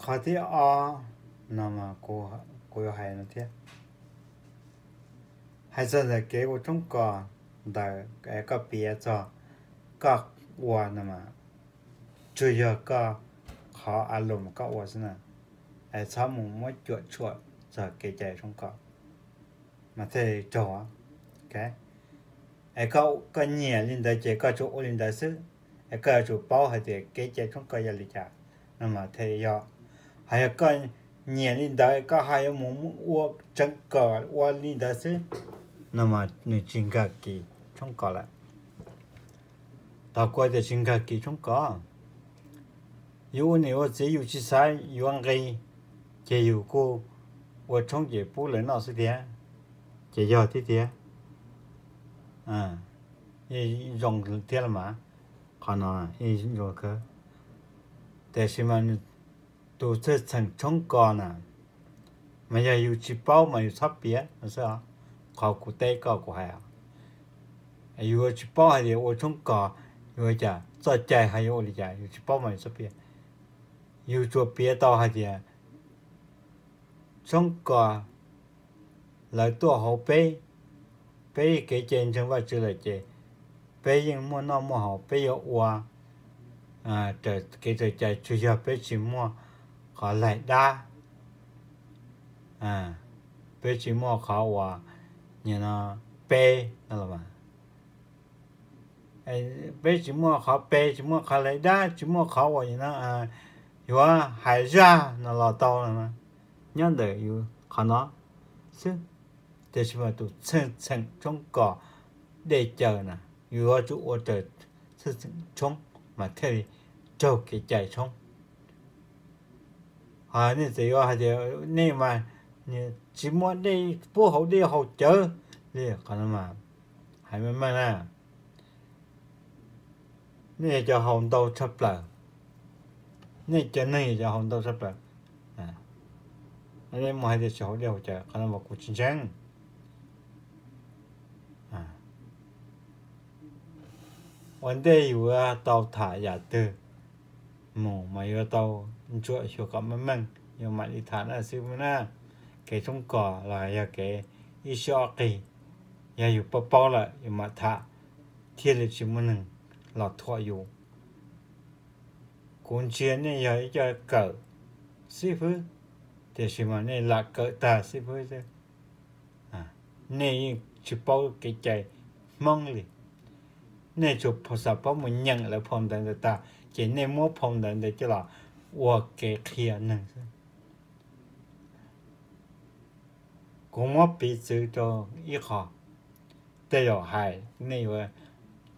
Qhov thib ob no kuv yuav hais no thiab, hais txog ntawm kev ua tshoob kos ntawd es koj piav txog koj ua no mas tsuas yog koj qhov a lum koj ua xwb na, es txhob mus muab cuam tshuam txog kev cai tshoob kos mas thiaj raug. Es koj nyiam li ntawd ces koj tsuas ua li ntawd xwb, es koj yuav tsum paub hais tias kev cai tshoob kos yog li cas no mas thiaj yog. Ho yog koj nyiam li ntawd koj ho yuav mus ua tshoob kos ua li ntawd xwb no mas nws tsis nkag kis tshoob kos lawm. Tau kuv tias tsis nkag kis tshoob kos, yus ua niam ua txiv yus tsis xav yuav nqi, ces yus kuj ua tshoob ces pub lawv noj xwb tiag, ces yog thiab tiag. Zoo thiab los mas, qhov no zoo kawg. Tiam sis mas tus txheej txheem tshoob kos na, mas yog yus tsis paub mas yus txhob piav no xwb. Qhov kuv teb koj kuv hais, yus tsis paub hais tias ua tshoob kos yuav ua cas, txoj cai ho yuav ua li cas, yus tsis paub mas yus txhob piav. Yus tsuas piav tau hais tias tshoob kos lawv tuaj hauv peb, peb kev cai ntseeg Vajtswv lawm ces peb yeej muaj noj muaj haus, peb yuav ua kev raws cai, tsuas yog peb tsis muaj qhov laig dab, peb tsis muaj qhov uas nim no peb no los mas, peb tsis muaj qhov peb, tsis muaj qhov laig dab, tsis muaj qhov uas nim no yuav hais zaj no los tau no, nyob ntawm yus qhov no xwb. Tiam sis mas tus txheej txheem tshoob kos dej cawv na, yus yuav tsum ua raws txheej txheem tshoob mas thiaj li raug kev cai tshoob. Ho nej txawm yuav hais tias nej mas tsis muaj dej pub haus dej haus cawv li, qhov no mas hais meej meej na, nej yog cov haus ntau tshaj plaws, nej cov neeg yog cov haus ntau tshaj plaws. Nej mus hais tias tsis haus dej haus cawv, qhov no mas kuv tsis ntseeg. Ua ntej yus yuav tau tham yam twg mus mas yuav tau ntsuam xyuas kom meej meej, yus mam li tham na xib hwb na. Kev tshoob kos los yog kev ib sij ob qig, yog yus paub paub lawm yus mam tham, thiaj li tsis muaj neeg los thuam yus. Kuv ntsia nej yog ib co kawm xib hwb, tiam sis mas nej lam kawm tag xib hwb xwb. Nej yeej tsis paub kev cai Hmoob li. Nej tsuas xav paub mus nyeem lawv phau ntawv ntawd tag ces nej muab phau ntawv ntawd coj los ua kev qhia neeg xwb. Kuv muab piv txwv rau ib qho, tej zaum hais nej yuav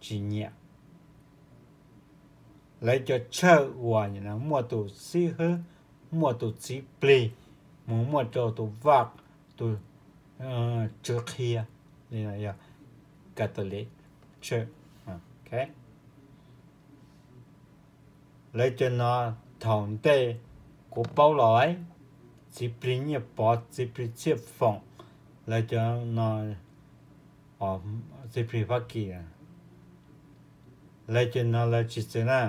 tsis nyiam. Lawv cov church uas muaj tus xib hwb, muaj tus txiv plig, mus muaj rau tus vaj, tus tswv qhia, li no yog Catholic Church. Lawv cov no thaum ntej kuv paub los, txiv plig Nyiaj Pov, txiv plig Txhiaj Foom, lawv cov no, txiv plig Fab Kis, lawv cov no lawv tsis txwv na.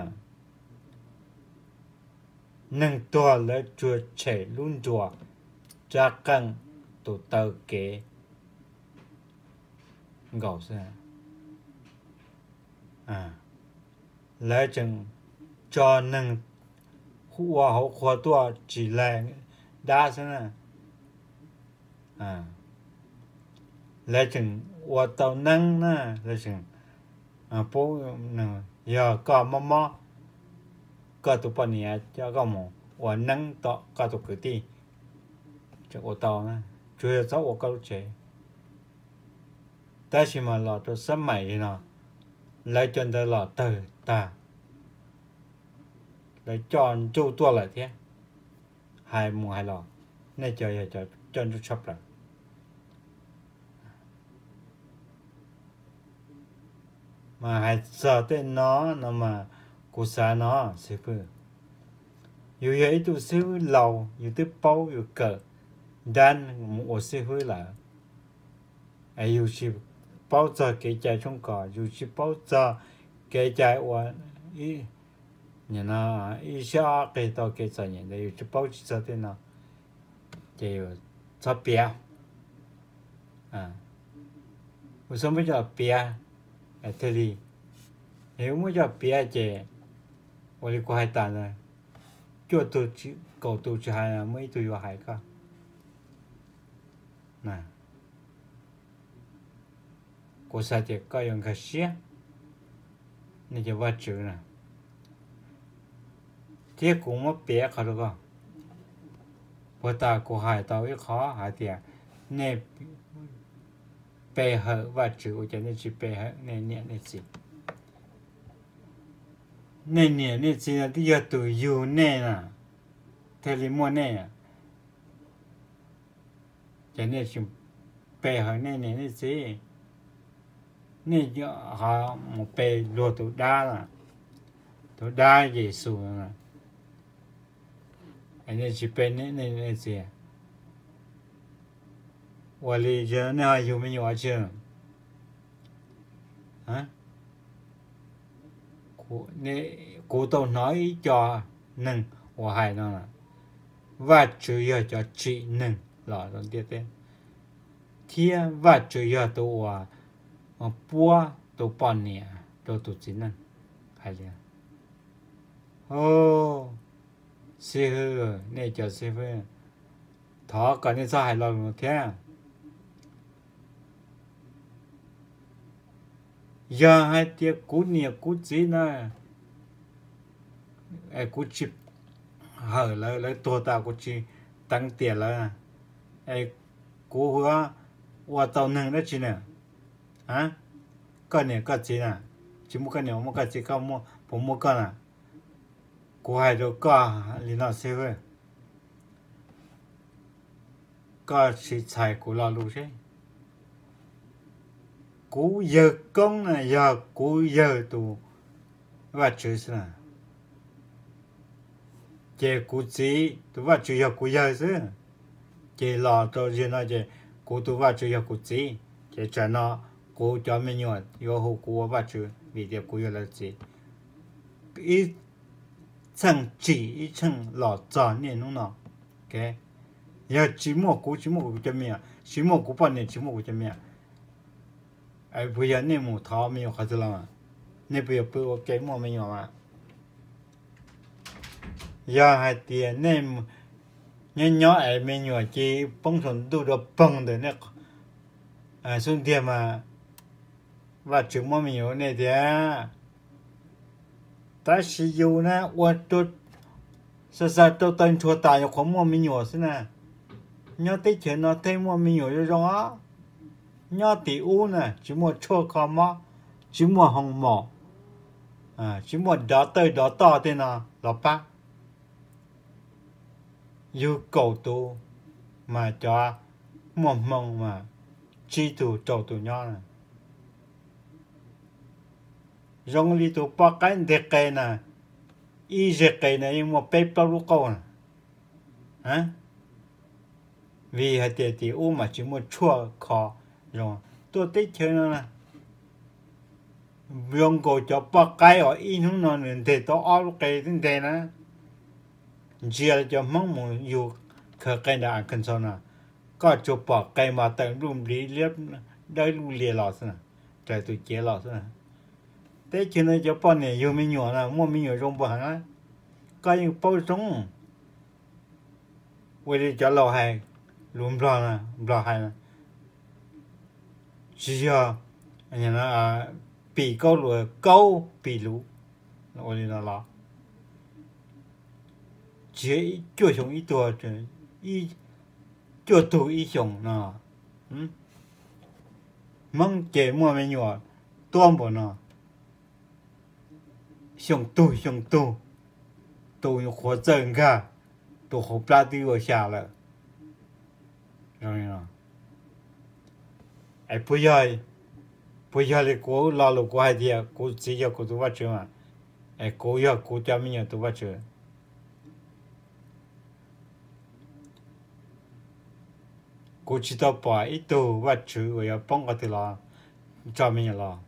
Neeg tuag lawv tsuas tshem lub nruas rab qeej tus taw kev nkaus xwb. Lawv tseem tso neeg ua hauv qhua tuaj tsis laig dab xwb na. Lawv tseem ua tau neeb na, lawv tseem pub, yog koj mob mob, koj tus poj niam coj koj mus ua neeb tom koj tus kwv tij, tseem ua tau, tsuas yog txhob ua koj lub tsev. Tab sis mas los rau xab maim li no, lawv cov ntawd los tawg tag, lawv coj nruj tuaj lawm thiab. Hais mus hais los, nej cov yog cov coj nruj tshaj plaws. Mas hais txog tej no no mas kuv xav no, xib fwb, yus yog ib tug xib fwb laus, yus twb paub yus kawm dab mus ua xib fwb lawm, es yus tsis paub txog kev cai tshoob kos, yus tsis paub txog kev cai ua ib no ib sab ob qig tau kev txom nyem ntawd yus tsis paub tsis txog tej no, ces yus txhob piav. Kuv txhob muab coj piav thiaj li, yus muab coj piav ces ua li kuv hais tas ntawd, cuaj tug, kaum tus tsis hais muaj ib tug yuav hais koj. Kuv xav tias koj yuav nkag siab nej cov Vajtswv na, thiab kuv muab piav qhov rau koj. Puag ta kuv hais tau ib qho hais tias nej pe hawm Vajtswv ua cas nej tsis pe hawm nej niam nej txiv? Nej niam nej txiv no twb yog tus yug nej na, thiaj li muaj nej. Ces nej tsis pe hawm nej niam nej txiv, nej ho mus pe luag tus dab, tus dab Yexus, nej tsis pe nej niam nej txiv. Ua li nej ho yug me nyuam tsi? Kuv tau hnov ib co neeg uas hais no, Vajtswv yog cov tsim neeg los rau ntiaj teb, thiab Vajtswv yog tus uas puab tus poj niam rau tus txiv neej. Hais li, xib hwb, nej cov xib hwb, thov kom nej txhob hais lo lus no thiab. Yog hais tias kuv niam kuv txiv na, kuv tsis hawm lawv, lawv tuag tas kuv tsis teev tiam lawv, es kuv yuav ua tau neeg dab tsi na? Koj niam koj txiv na, tsis muaj koj niam muaj koj txiv, koj puas muaj koj na? Kuv hais rau koj li no xwb, koj sim txhais kuv lo lus seb. Kuv yawg koob na yog kuv yawg tus Vajtswv xwb na, ces kuv txiv tus Vajtswv yog kuv yawg xwb. Ces los rau ziag no ces kuv tus Vajtswv yog kuv txiv, ces tsam no kuv cov me nyuam yuav hu kuv ua Vajtswv vim tias kuv yog lawv txiv. Ib txheej tsim ib txheej los txog niaj hnub no, yog tsis muaj kuv tsis muaj kuv cov me nyuam, tsis muaj kuv poj niam tsis muaj kuv cov me nyuam, puas yog nej mus thov me nyuam qhov twg los? Nej puas yog pw ua ke muaj me nyuam mas? Yog hais tias nej nyob nyob es me nyuam cia li poob saum ntuj dua poog ntawm nej xub ntiag mas Vajtswv muab me nyuam rau nej tiag. Tab sis yus na ua xa xa rau taw ntshua tas nyuam qhuav muaj me nyuam xwb na. Nyob teb chaws no thiaj muaj me nyuam zoo zoo os. Nyob tim ub na tsis muaj tshuaj kho mob, tsis muaj hoo mom, tsis muaj dov tawj dov toj tej no los pab. Yug kaum tus mas cov muaj hmoo mas tsib tug rau tus nyob na. Zoo li tus poj qaib nteg qe na, ib zeg qe na yeej muaj peb plaub lub qauj na. Vim hais tias tim ub mas tsis muaj tshuaj kho zoo. Tuaj teb chaws no na, zoo nkaus cov poj qaib uas ib hnub no nws nteg tau ob lub qe twb nteg na. Ntsia cov Hmoob mus yug khaws qe ntawm Arkansas no, koj tsuas pom qe mas tawm npluj npliv liab dawb luj lias los xwb, raws tus cev los xwb. Teb chaws no cov poj niam yug me nyuam na muaj me nyuam zoo npaum heev, koj yeej paub zoo. Ua li cov laus hais, lus Nplog, Nplog hais, tsis yog pim kaub lus, kaub pim lus, ua li no los tsis yog cuaj xyoo ib tug, cuaj tug ib xyoos no. Hmoob ces muaj me nyuam tuab npaum no, xyoo tug xyoo tug, tus nyuam qhuav txawj nkag, tus hauv plab twb yuav xya lawm. Puas yog li kuv lo lus kuv hais tias kuv txiv yog kuv tus Vajtswv mas, es kuv yog kuv cov me nyuam tus Vajtswv? Kuv tsis tau pom ib tug Vajtswv uas yuav poob qhov twg los tso me nyuam los.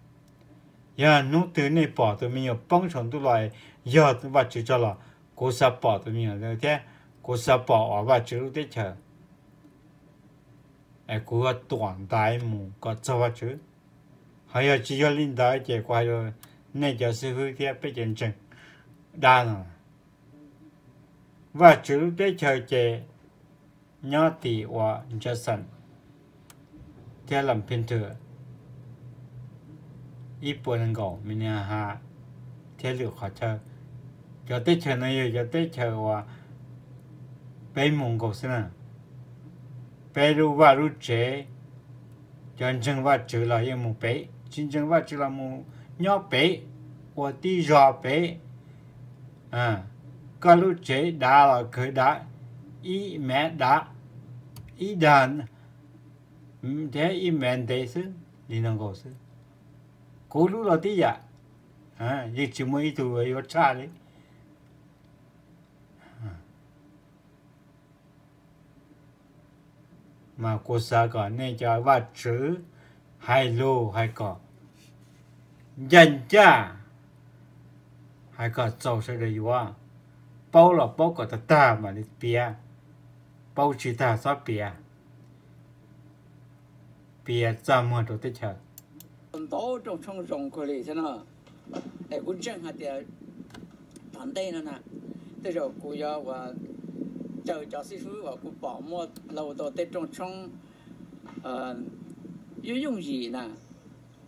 Yog hnub twg nej pom tus me nyuam poob saum ntuj los yog Vajtswv tso los, kuv xav pom tus me nyuam ntawd thiab kuv xav pom uas Vajtswv lub teb chaws, kuv yuav tuam ntaiv mus kom txog Vajtswv. Ho yog tsis yog li ntawd ces kuv hais rau nej cov xib hwb thiab peb cov ntseeg dab no, Vajtswv lub teb chaws ces nyob tim uas Jackson thiab Lamb Pinter, ib puas nees nkaum Minnesota thiab lwm qhov chaw. Cov teb chaws no yog cov teb chaws uas peb mus nkaus xwb na. Peb lub vaj lub tsev, cov ntseeg Vajtswv los yeej mus pem, tsis ntseeg Vajtswv los mus nyob pem, ua tib zog pem. Koj lub tsev dav los kawg dav, ib mev dav, ib dag thiab ib mev ntev xwb, li no nkaus xwb. Kuv lub los tib yam, yeej tsis muaj ib tug yuav tshaj li. Mas kuv xav kom nej cov Vajtswv hais lus hais kom ncaj ncaj, hais kom txaus sawv daws yuav. Paub los paub kom tag tag mam li piav, paub tsis tag txhob piav, piav txaj muag rau teb chaws. Ntau rooj tshoob zoo kawg li thiab no. Es kuv ntseeg hais tias tom ntej no na, tej zaum kuv yuav ua caw cov xib fwb uas kuv pom muaj lau tau tej rooj tshoob yooj yooj yim na,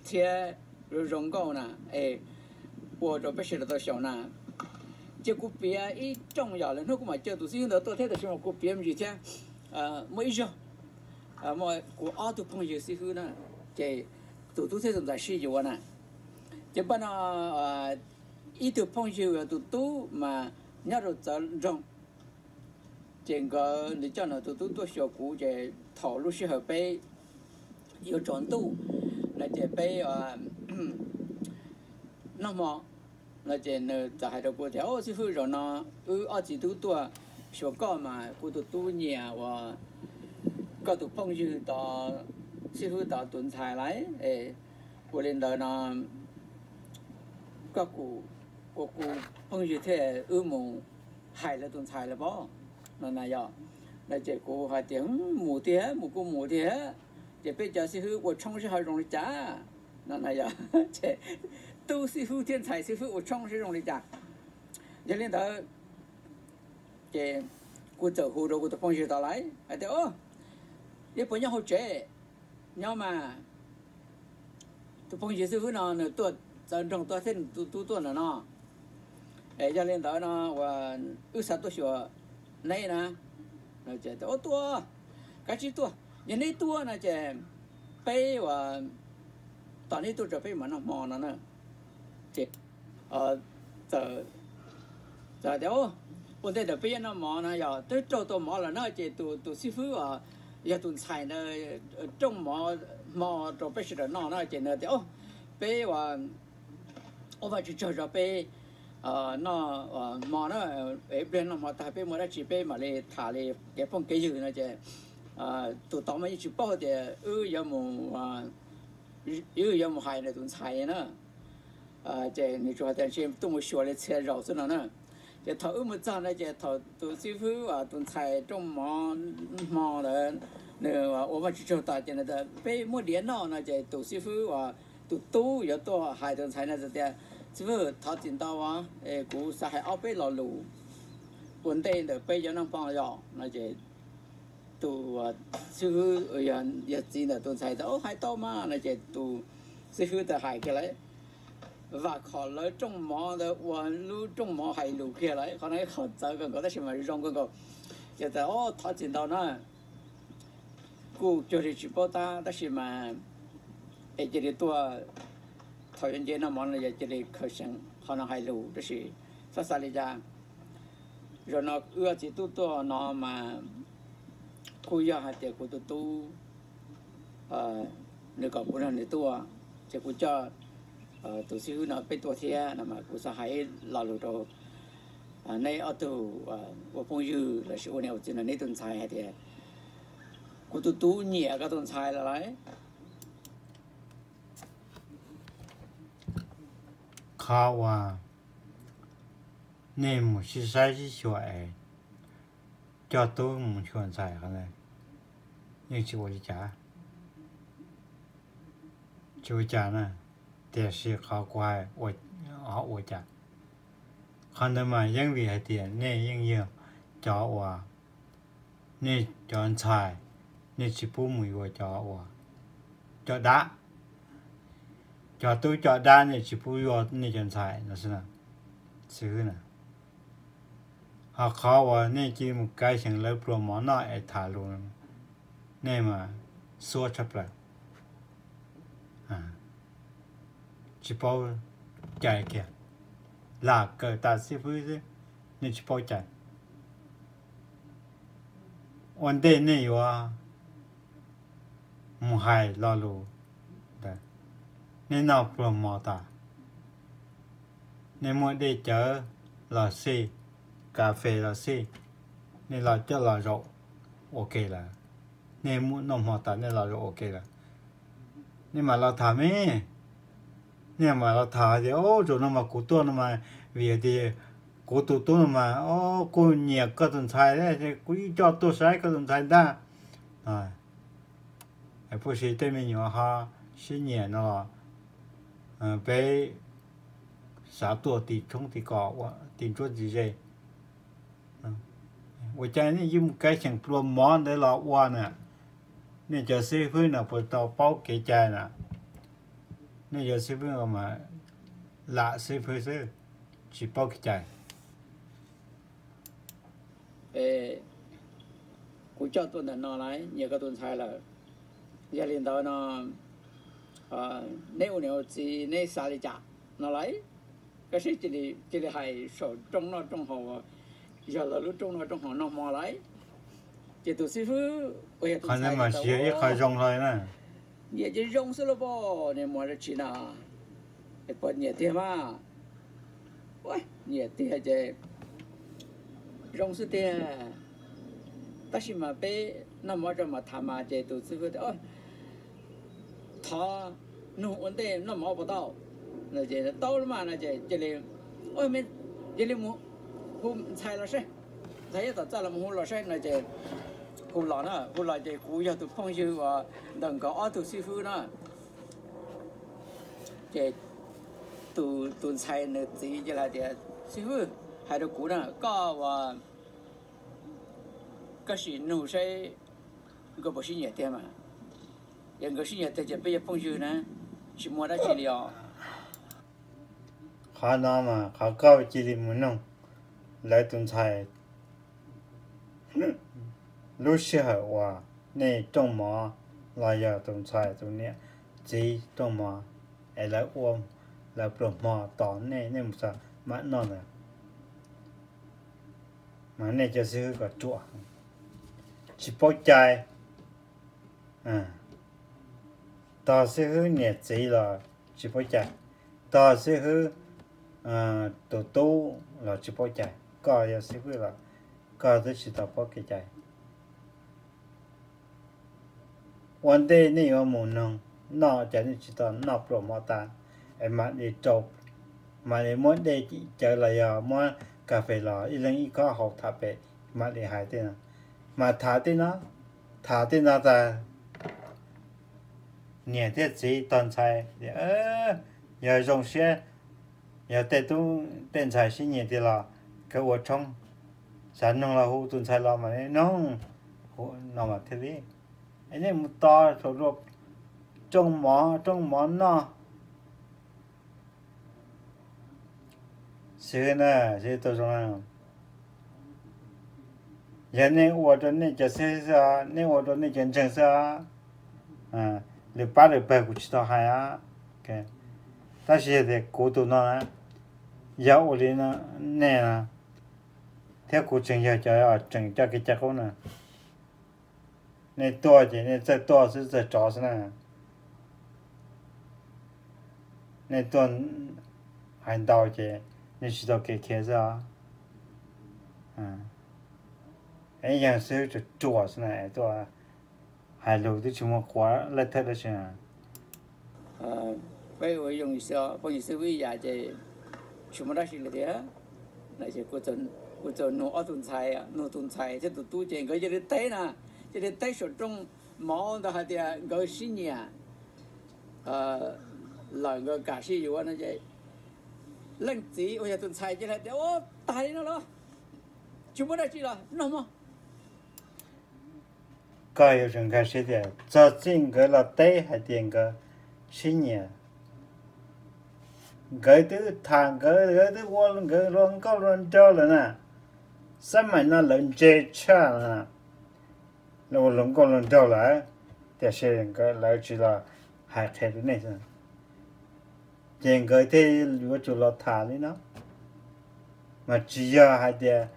thiab zoo zoo nkauj na, es ua rau peb sawv daws tau xyaum na. Ces kuv piav ib rooj yom, lwm hnub kuv mam caw tus xib fwb ntawd tuaj thiab, tab sis mas kuv piav me ntsis thiab. Muaj ib zaug, muaj kuv ob tug phooj ywg xib fwb na, ces tus tub thiab tus ntxhais sib yuav na. Ces npaj no ib tug phooj ywg tus tub mas nyob rau txawv nroog, ces nkawd nws coj nws tus tub tuaj xyuas kuv, ces thaum lub sij hawm peb yuav tsaus ntuj no ces peb noj hmo no ces nws txawm hais rau kuv tias, Au xib fwb, zaum no wb ob txiv tub tuaj xyuas koj mas kuv tus tub nyiam uas koj tus phooj ywg tod, xib fwb tod tus ntxhais lawm. Ua li ntawd no koj ua kuv phooj ywg thiab wb mus hais lawv tus ntxhais lawm pob? No na yog, no ces kuv hais tias, Mus tiag, mus kuj mus tiag, ces peb cov xib fwb ua tshoob sib haum zoo li cas? No na yog, ces tub xib fwb thiab ntxhais xib fwb ua tshoob sib zoo li cas? Yog li ntawd ces kuv txawm hu rau kuv tus phooj ywg tod lawm hais tias, Au, nej puas nyob hauv tsev? Nyob mas. Tus phooj ywg xib fwb no nws tuaj txawv nroog tuaj thiab nws tus tub tuaj ntawm no. Yog li ntawd no uas wb xav tuaj xyuas neb na. Tuaj, kav tsij tuaj, yog neb tuaj no ces peb uas tos neb tuaj rau peb mam noj hmo no na. Ces txawm tias, Ua ntej ntawm peb yuav noj mov no yog twb raug tau mov lawm na, ces tus xib fwb uas yog tus ntxhais ntawd rooj mov hmo rau peb sawv daws noj na, ces nws tias, Peb uas ua Vajtswv tsaug zog peb noj hmo na, ib pliag noj hmo tag peb muaj dab tsi peb mam li tham li kev phooj kev ywg no ces tus tod mas yeej tsis paub tias wb yuav mus hais nws tus ntxhais na. Ces nws tsuas hais tias ntshe tuaj mus xyuas li txhia zaus xwb no na. Ces thaum wb mus txog na ces thaum tus xib fwb uas tus ntxhais rooj mov hmo ntawd nws ua Vajtswv tsaug tas ces nws tias, Peb muab diav noj no ces tus xib fwb uas tus tub yuav tuaj hais tus ntxhais no tias, Xib fwb, thov txim ntau, kuv xav hais ob peb lo lus ua ntej ntawm peb yuav noj hmo yom no ces tus xib fwb yog txiv ntawm tus ntxhais tias, Hais tau mas no ces tus xib fwb txawm hais kiag lawm, vam khom lawv rooj mov ntawd ua lub rooj mov hais lus kiag lawm. Qhov no ib qho txawv kawg nkaus tab sis mas zoo kawg nkaus. Ces tias, Thov txim ntau na, kuj cuag li tsis paub tab tab sis mas es cia li tuaj, thaum yuav nce noj mov no yog cia li khaws seev qhov no hais lus tab sis txhob xav li cas. Zaum no wb txiv tub tuaj no mas kuj yog hais tias kuv tus tub nws kom kuv nrog nws tuaj, ces kuv coj tus xib fwb no peb tuaj thiab no mas kuv xav hais ib lo lus rau neb ob tug ua phooj ywg los sis ua niam ua txiv no neb tus ntxhais hais tias kuv tus tub nyiam koj tus ntxhais lawm lauj. Qhov uas nej mus sib saib sib xyuas es coj tub mus xyuas ntxhais qhov ntawd yeej tsis ua li cas, tsis ua cas na, tiam sis qhov kuv hais ho ua cas. Qhov ntawd mas yeej vim hais tias nej yeej yog cov uas, nej cov ntxhais, nej tsis pub mus yuav cov uas coj dab, cov tub coj dab nej tsis pub yuav nej cov ntxhais no xwb na, xib hwb na. Ho qhov uas nej cia li mus kav xyeem lawv pluas mov noj es tham lus, nej mas xuab tshaj plaws, tsis paub cai kiag, lam kawm tas xib fwb xwb, nej tsis paub cai. Ua ntej nej yuav mus hais lo lus ntawd, nej noj pluas mov tas, nej muaj dej cawv los xij, kas fes los xij, nej los coj los zaum ua ke lawm. Nej muaj noj hmo tas nej los zaum ua ke lawm, nej mam los tham me. Nej mam los tham hais tias, o, zaum no mas kuv tuaj no mas vim tias kuv tus tub no mas, o, kuj nyiam koj tus ntxhais, kuv yeej coj tuaj saib koj tus ntxhais ntag. Puag si tej me nyuam ho sib nyiam no los peb xav tuaj tim tshoob tim kos, tim ntsuab tim ze. Ua cas nej yeej mus kav xyeem pluas mov ntawd los ua na? Nej cov xib fwb no puas tau paub kev cai na? Nej cov xib fwb mas lam xib fwb xwb, tsis paub kev cai. Kuv coj tuaj ntawm no lawm, nyiam koj tus ntxhais lawm. Yog li ntawd no, neb ua niam ua txiv neb xav li cas no lawm? Koj sib cia li hais saum rooj noj rooj haus, yog lawv lub rooj noj rooj haus noj hmo lawm. Ces tus xib fwb uas yog tus ntxhais mas tsis yog ib qho zoo hlo na. Nyiam ces zoo xwb lauj, poj niam muaj dab tsi na, es puas nyiam tiag mas? Nyiam tiag ces zoo xwb tiag. Tab sis mas peb noj mov tso mas tham mas, ces tus xib fwb tias, thov nug ua ntej noj mov puas tau? Tau lawm mas no ces cia li, cia li mus hu ntxhais los saib, ntxhais yav tom txaj los mus hu los saib no ces hu los na, hu los ces kuv yog tus phooj ywg uas ntawm nkawd ob tug xib fwb na. Ces tus ntxhais nws txiv cia li hais tias, xib fwb, hais rau kuv na, koj uas koj sim nug saib nkawd puas sib nyiam tiag mas. Yog nkawd sib nyiam tiag ces peb yog phooj ywg na, tsis muaj dab tsi li os. Qhov no mas qhov koj cia li mus nug lawv tus ntxhais lub sij hawm uas nej rooj mov los yog tus ntxhais tus niam txiv rooj mov es lawv ua, lawv pluas hmo tos nej, nej mus txog mam noj ntawd, mas nej cov xib hwb kom ruam, tsis paub cai. Tog xib hwb niam txiv los tsis paub cai, tog xib hwb tus tub los tsis paub cai, koj yog xib hwb los koj twb tsis tau paub kev cai. Ua ntej nej yuav mus noog noj, cas nej tsis tau noj pluas hmo tas es mam li rau, mam li muab dej cawv los yog muab kas fes los ib leeg ib khob haus tham pem, mam li hais tej no, mas tham tej no, tham tej no tas niam thiab txiv tog ntxhais, yog zoo siab, yog tej tub tej ntxhais sib nyiam tiag los kawg ua tshoob, xav noog los hu tus ntxhais los mas noog, no mas thiaj li, nej mus tos saum rooj mov, rooj mov noj xwb na, xwb tau zoo na. Yog nej ua rau nej cov xib hwb xwb os, nej ua rau nej cov ntseeg xwb os, lwm pab lwm pawg kuv tsis tau hais os. Tab sis yog tias kuv tus no na, yog ua li nej no, thiab kuv tseem yog cov tseem coj kev cai qub na, nej tuaj ces nej txawj tuaj xwb txawj rov xwb na. Nej tuaj hais ntau ces nej tsis tau kev khiav xwb os. Ib yam xwb ruam ruam xwb na, tuaj hais lus twb tsis muaj quav laj thawj dab tsi na. Peb ua phooj ywg xwb ib yam ces tsis muaj dab tsi li tiag. Kuv txawm nug ob tug ntxhais, nug tus ntxhais thiab tus tub ces nkawd cia li teb na, cia li teb saum rooj mov ntawd hais tias nkawd sib nyiam lawm nkawd kam sib yuav no ces leej txiv uas yog tus ntxhais cia li hais tias, Ua, tag li no los, tsis muaj dab tsi los noj mov. Koj yuav tsum nkag siab tias txog txij nkawd los teb hais tias nkawd sib nyiam, nkawd twb tham, nkawd, nkawd twb ua nkawd luag nkauj luag nraug lawm na. Xab maim no lawv ntse tshaj na, ua luag nkauj luag nraug lawm, tiam sis nkawd, lawv tsis los hais qhia rau nej xwb. Ces nkawd thiaj yuav tsum los tham li no. Mas tsis yog hais tias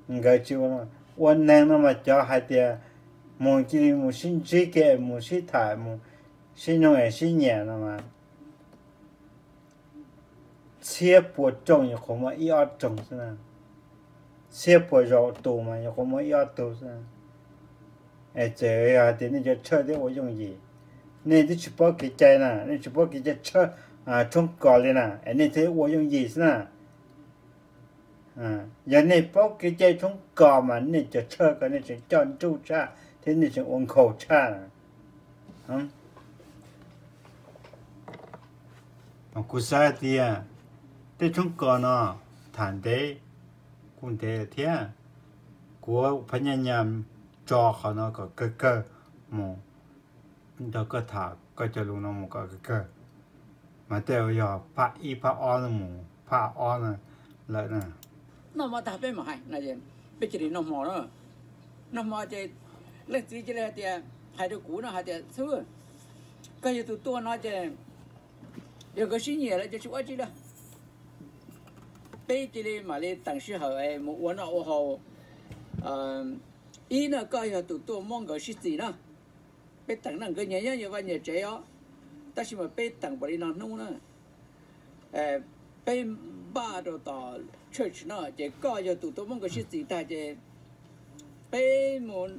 nkawd tsis ua, ua neeg no mas cov hais tias mus cia li mus sib ntsib kiag, mus sib tham, mus sib nug es sib nyiam no mas txhiab puas rooj nyuam qhuav muaj ib ob rooj xwb na. Txhiab puas zaus tus mas nyuam qhuav muaj ib ob tug xwb. Es txawm yog hais tias nej cov tshawj twb ua yooj yim, nej twb tsis paub kev cai na, nej tsis paub kev cai tshawj, tshoob kos li na, es nej thiaj ua yooj yim xwb na. Yog nej paub kev cai tshoob kos mas nej cov tshawj ko nej tseem coj nruj tshaj thiab nej tseem ua nkhaus tshaj. Kuv xav tias tej tshoob kos no tham ntev kuj ntev thiab, kuv phaj nyaj nyam tso qhov no kom kawg kawg mus nrog koj tham koj cov lus no mus kom kawg kawg. Mas tej yog phaj ib phaj ob no mus phaj ob no lawm na. Noj mov tag peb mam hais, peb cia li noj hmo na. Noj hmo ces leej txiv cia li hais tias, hais rau kuv no hais tias, Xib hwb, koj yog tus tuaj no ces yog nkawd sib nyiam lawm ces tsis ua dab tsi li. Peb cia li mam li teem sij hawm mus ua noj ua haus. Ib no koj yog tus tuaj muab nkawd sib txim na. Peb teem no nkawd nyias nyob nyias vaj nyias tsev os, tab sis mas peb teem npaum li no hnub na, peb npaj rau tom church no ces koj yog tus tuaj muab nkawd sib txim tag ces peb mus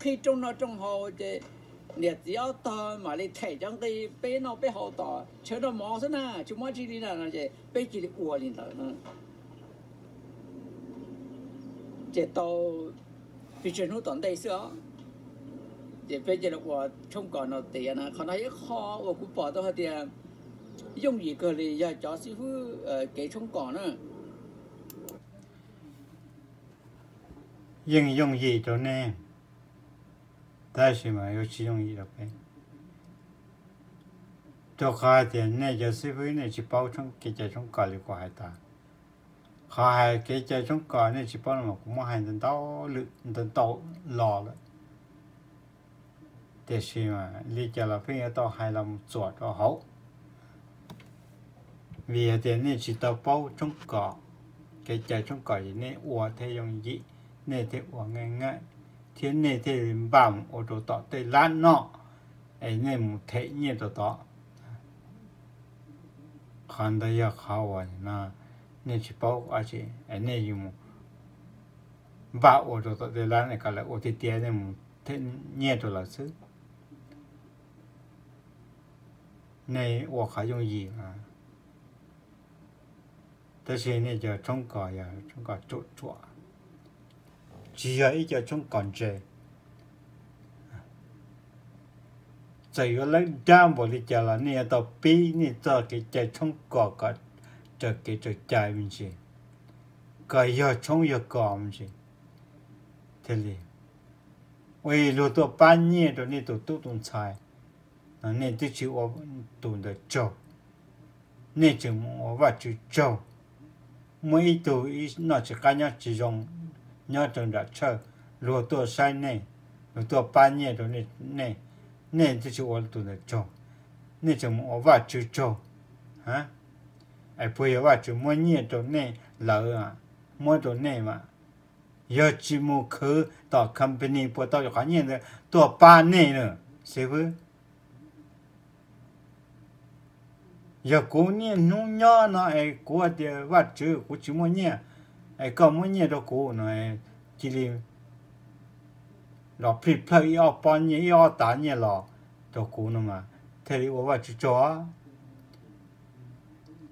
qhib rooj noj rooj haus ces niam txiv ob tog mam li them cov nqi peb noj peb haus tom chaw noj mov xwb na, tsis muaj dab tsi li na no ces peb cia li ua li ntawd. Ces tau pes tsawg hnub tom ntej xwb os, ces peb cia li ua tshoob kos no tiav na. Qhov no ib qho uas kuv pom tau hais tias yooj yim kawg li yog cov xib fwb kev tshoob kos na. Yeej yooj yim rau nej, tab sis mas yuav tsis yooj yim rau peb, rau qhov hais tias nej cov xib fwb nej tsis paub kev cai tshoob kos li kuv hais tas. Qhov hais kev cai tshoob kos nej tsis paub no mas kuv muab hais ntau ntau lwm ntau ntau los lawm, tiam sis mas li cas los pheej yuav tau hais los mus txuam rau hauv. Vim hais tias nej tsis tau paub tshoob kos, kev cai tshoob kos es nej ua thiaj yooj yim, nej thiaj ua nqaij nqaij, thiab nej thiaj npaj mus ua rau tom tej lab noj, es nej mus them nyiaj rau tod. Qhov ntawd yog qhov uas nej tsis paub dab tsi, es nej yuav mus npaj ua rau tom tej lab, nej kom lawv ua tiag tiag nej mus them nyiaj rau lawv xwb. Nej ua qhov yooj yim, tab sis nej cov tshoob kos yog tshoob kos ruam ruam, tsis yog ib co tshoob kos ntse. Txawm yuav lawb dab npaum li cas los nej yuav tau pib nej txoj kev cai tshoob kos kom raws kev raws cai me ntsis, kom yog tshoob yog kos me ntsis thiaj li. Ua luag tuaj pab nyiaj rau nej tus tub tus ntxhais, nej twb tsis ua tus ntawd tsaug, nej tseem mus ua Vajtswv tsaug. Muaj ib tug ib noj tsis qab nyob tsis zoo nyob rau nram tshawj, luag tuaj saib nej, luag tuaj pab nyiaj rau nej, nej twb tsis ua tus ntawd tsaug, nej tseem mus ua Vajtswv tsaug. Es puas yog Vajtswv muab nyiaj rau nej lawm, muab rau nej mas? Yog tsis mus khwv tom company puas tau cov qhov nyiaj ntawd tuaj pab nej na, xib fwb? Yog kuv niaj hnub nyob no es kuv hais tias, Vajtswv, kuv tsis muaj nyiaj, es koj muab nyiaj rau kuv no, cia li los plij plawg ib ob pob nyiaj ib ob tav nyiaj los rau kuv no mas thiaj li ua Vajtswv tsaug.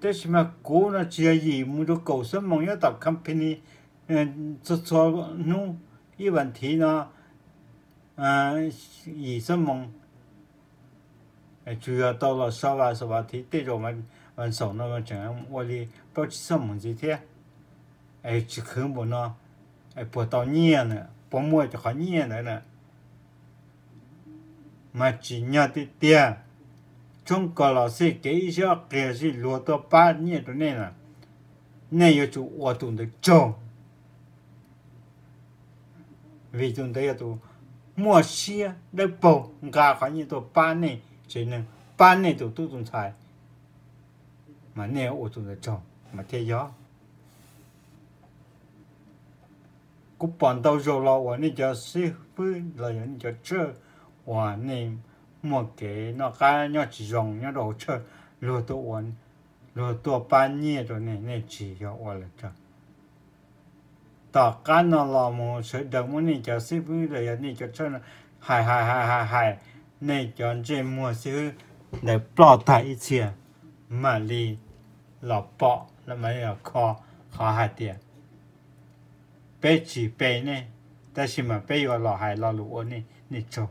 Tab sis mas kuv no tsis yog yim mus rau kaum xuab moos nyob tom company txhua txhua hnub, ib vas thiv no yim xuab moos, tsuas yog tau los so vas xaum vas thiv, tej zaum vas xaum no tseem ua li plaub tsib xuab moos ntxiv thiab. Es tsis khwv npaum no, es puas tau nyiaj na, puas muaj cov qhov nyiaj ntawd na? Mas tsim nyog tiag tiag, tshoob kos los xij kev ib siab ob qig xij luag tuaj pab nyiaj rau nej na, nej yuav tsum ua tus ntawd tsaug, vim tus ntawd yog tus muaj siab dawb paug nqa qhov nyiaj tuaj pab nej tsev neeg, pab nej tus tub tus ntxhais, mas nej ua tus ntawd tsaug mas thiaj yog. Kuv pom ntau zaus los uas nej cov xib fwb los yog nej cov tshawj uas nej muaj kev noj qab nyob tsis zoo nyob rau hauv tshawj, luag tuaj ua, luag tuaj pab nyiaj rau nej, nej tsis yog ua lawv tsaug. Tom qab no los mus sawv daws muab nej cov xib fwb los yog nej cov tshawj no hais hais hais hais hais, nej cov ntsej muag xib fwb ntawd ploj tag ib txhia, mam li los pom, mam li los kho qhov hais tias peb tsis pe nej, tab sis mas peb yuav los hais lo lus ua nej tsaug,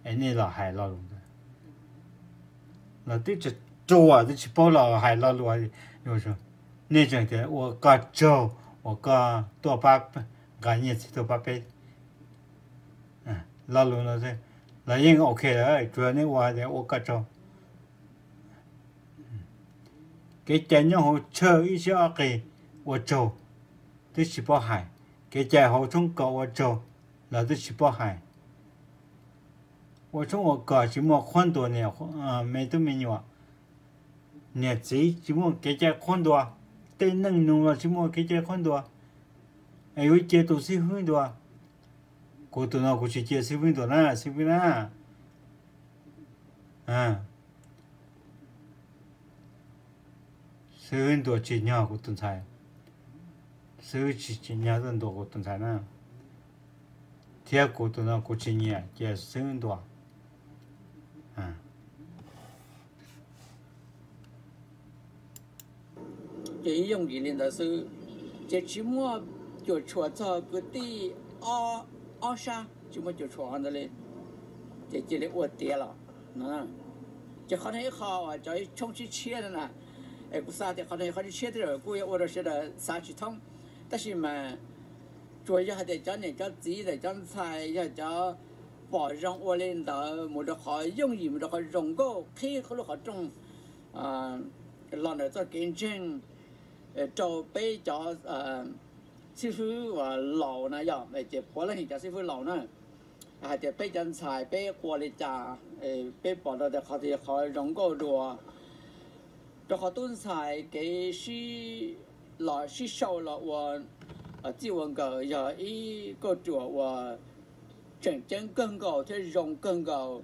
es nej los hais lo lus ntawd. Los twb tsuas ruam twb tsis paub los hais lo lus, nej tseem tias ua koj tsaug uas koj tuaj pab, nqa nyiaj txiag tuaj pab peb. Lo lus no los yeej ok lawm, tsuas nej ua tias ua koj tsaug. Kev cai nyob hauv tshawj ib siab ob qig ua tsaug twb tsis paub hais, kev cai hauv tshoob kos ua tsaug los twb tsis paub hais. Ua tshoob ua kos tsis muaj qhuab ntuas niam, me tub me nyuam, niam txiv tsis muaj kev cai qhuab ntuas, tej neej nus los tsis muaj kev cai qhuab ntuas, es yuav cia tus xib fwb ntuas. Kuv tus no kuv tsis cia xib fwb ntuas na, xib fwb na. Xib fwb ntuas tsim nyog kuv tus ntxhais, xib fwb tsis tsim nyog tuaj ntuas kuv tus ntxhais na. Thiab kuv tus no kuv tsis nyiam cia xib fwb ntuas. Ces yooj yim li ntawd xwb, ces tsis muaj cuam tshuam txog kwv tij ob sab, tsis muaj cuam tshuam ntawd li, ces cia li ua tiav los. Ces qhov no ib qho uas cov tshoob tshiab tshiab no na, es kuv xav tias qhov no yog qhov tshiab tshiab tej zaum kuj yuav ua rau sawv daws xav tsis thoob, tab sis mas tsuas yog hais tias cov niam cov txiv ntawm cov ntxhais yog cov pom zoo ua li ntawd mus rau qhov yooj yim mus rau qhov zoo nkauj qhib lub qhov rooj los ntawm txoj kev ntseeg rau peb cov xib fwb uas laus na yom, ces puav leej yog cov xib fwb laus na, hais tias peb cov ntxhais peb qua li cas, peb pom rau tias qhov twg yog qhov zoo nkauj dua, rau qhov tub ntxhais kev los sib sau los ua txij ua nkawm yog ib kauj ruam uas tseem ceeb kawg nkaus thiab zoo kawg nkaus,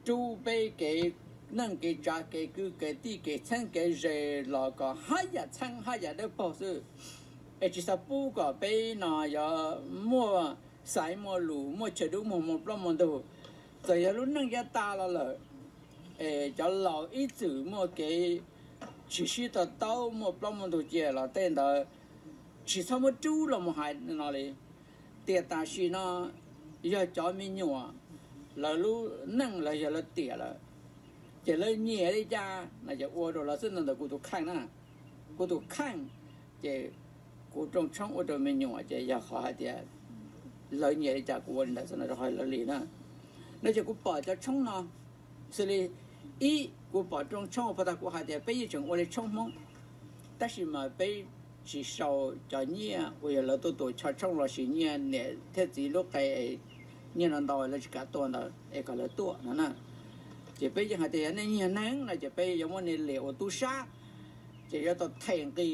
rub peb kev neej kev tsav kev kwv kev tij kev txheeb kev ze los kom haj yam txheeb haj yam dawb paug xwb. Es tsis xav pub kom peb no yuav muaj xaiv muaj lus muaj chaw dub muag muaj plaub muaj ntug. Txawm yog lub neej yav tas los lawm, es cov laus ib txwm muaj kev tsis sib to taub muaj plaub muaj ntug cia los tej ntawd tsis txhob muab rub los mus hais no li. Tiam tam sim no yog cov me nyuam, lawv lub neej los yog lawv tiam lawm, ces lawv nyiam li cas no ces ua rau lawv xwb no ntawm kuv tus kheej na. Kuv tus kheej, ces kuv rooj tshoob ua rau me nyuam ces yog qhov hais tias lawv nyiam li cas kuv ua li ntawd xwb no rau qhov lawv li na. No ces kuv pom cov tshoob no xws li, ib, kuv pom rooj tshoob uas pov tag kuv hais tias peb yeej tseem ua li tshoob Hmoob, tab sis mas peb tsis sau cov nyiaj uas yog lawv tuaj tus choj tshoob los sis nyiaj niam thiab txiv lub qe, nyiaj no ntau lawv tsis kam tuaj ntawd es kom lawv tuaj no na. Ces peb yeej hais tias yog nej nyiag neeg no ces peb yuav muab nej liam ua tub sab, ces yuav tau them nqi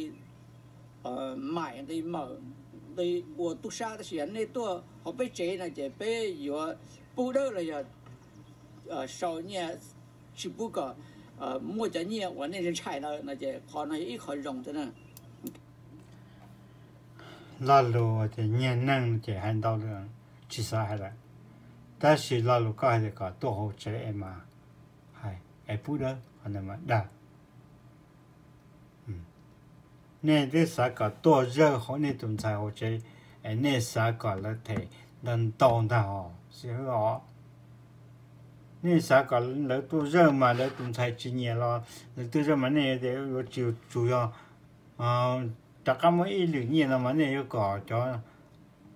maim nqi mawm, nqi ua tub sab, tab sis yog nej tuaj hauv peb tsev no ces peb yuav pub dawb los yog sau nyiaj tsis pub kom muaj cov nyiaj uas nej ntshai ntawd no ces qhov no yog ib qho zoo thiab na. Lo lus tias nyiag neeg ces hais ntau lawm, tsis xav hais lawm, tab sis lo lus koj hais tias kom tuaj hauv tsev es mas hais es pub dawb, qhov ntawd mas dag. Nej twb xav kom tuaj zawj hauv nej tus ntxhais hauv tsev, es nej xav kom lawv them ntau ntau ntag os. Nej xav kom lawv tuaj zawj mas lawv tus ntxhais tsis nyiam los lawv tuaj zawj mas nej yuav tsis, tsuas yog rov qab muab ib lwm nyiaj no mas nej yuav kom cov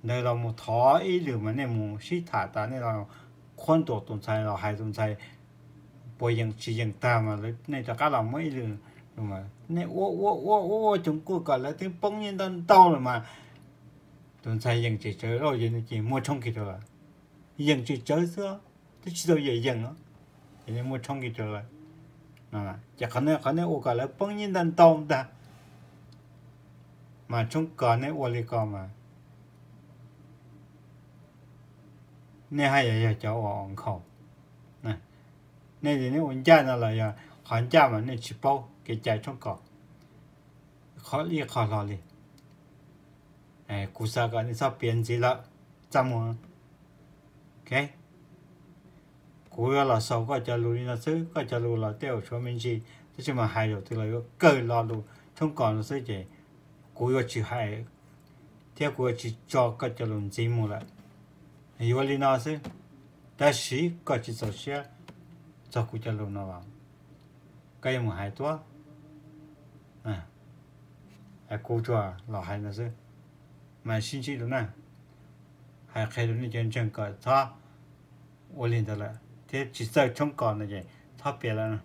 ntawd los mus thov ib lwm mas nej mus sib tham tas nej los qhuab ntuas tus ntxhais los hais tus ntxhais puas yeem tsis yeem tag mas nej rov qab los muab ib lwm. Nej ua ua ua ua ua coob kuj kom lawv twb poob nyiaj ntau ntau lawm mas tus ntxhais yeem tsis tsawv lauj, ces muab tshoob kiag rau lawm. Yeem tsis tsawv xwb, twb tsis tau yeem yeem, ces nej muab tshoob kiag rau lawm. Ces qhov nej ua kom lawv poob nyiaj ntau ntau ntag, mas tshoob kos nej ua li ko mas nej haj yam yog cov uas nkhaus. Nej, nej ua ncaj no los yog qhov ncaj mas nej tsis paub kev cai tshoob kos ib qho hlo li. Kuv xav kom nej txhob piav ntxiv lawm, txaj muag. Kuv yuav los xaus koj cov lus li no xwb, koj cov lus los tej zaum tshuav me ntsis, tab sis mas hais zaum twg los yuav kawg lo lus tshoob kos no xwb ces kuv yuav tsis hais thiab kuv yuav tsis tso koj cov lus ntxiv mus lawm. Yuav li no xwb, tab sis koj tsis txaus siab txog kuv cov lus no los koj yuav mus hais tuab. Kuv tsuas los hais no xwb, mas sib ntsib dua na. Hais qhia rau nej cov ntseeg kom txhob ua li ntawd lawm thiab tsis txawj tshoob kos no ces txhob piav lawm no.